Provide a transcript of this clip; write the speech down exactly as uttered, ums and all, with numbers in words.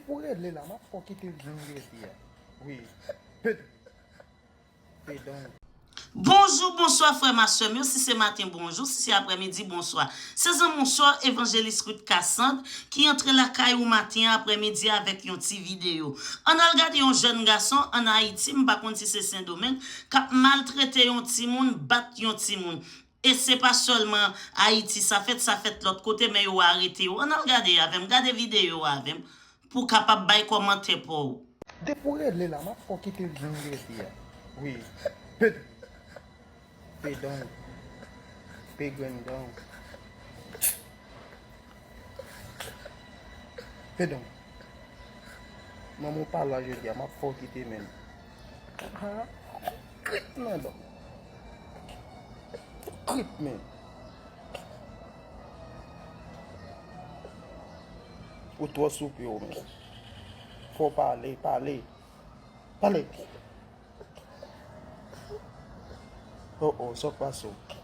Ou regle la, m ap fè w kite vin rete a. Wi. Ped. Pedon. Bonjou, bonswa frè m ak sè m yo, si se maten bonjou, si se aprèmidi bonswa. Se zanmi w sè w Evanjelis Ruth Cassandre ki antre lakay ou maten an aprèmidi avèk yon ti videyo. Ann al gade yon jèn gason ann Ayiti, m pa konn si se Sendomeng, k ap maltrete yon timoun, bat yon timoun. E se pa sèlman Ayiti sa fèt, sa fèt lòt kote, men yo arete yo. Ann al gade avè m, gade videyo a avè m, pou w kapab bay kòmantè pa w. Depi w regle la, m ap fè w kite vin rete a. Wi. Ped. Pedon. Pegwendon. Pedon. Manman w pa la jodi a, m ap fè w kite men. Krit nan dan. Krit men. Ou twò soupe w menm. Fò w pale, pale. Pale. Oh oh, sa k pase w?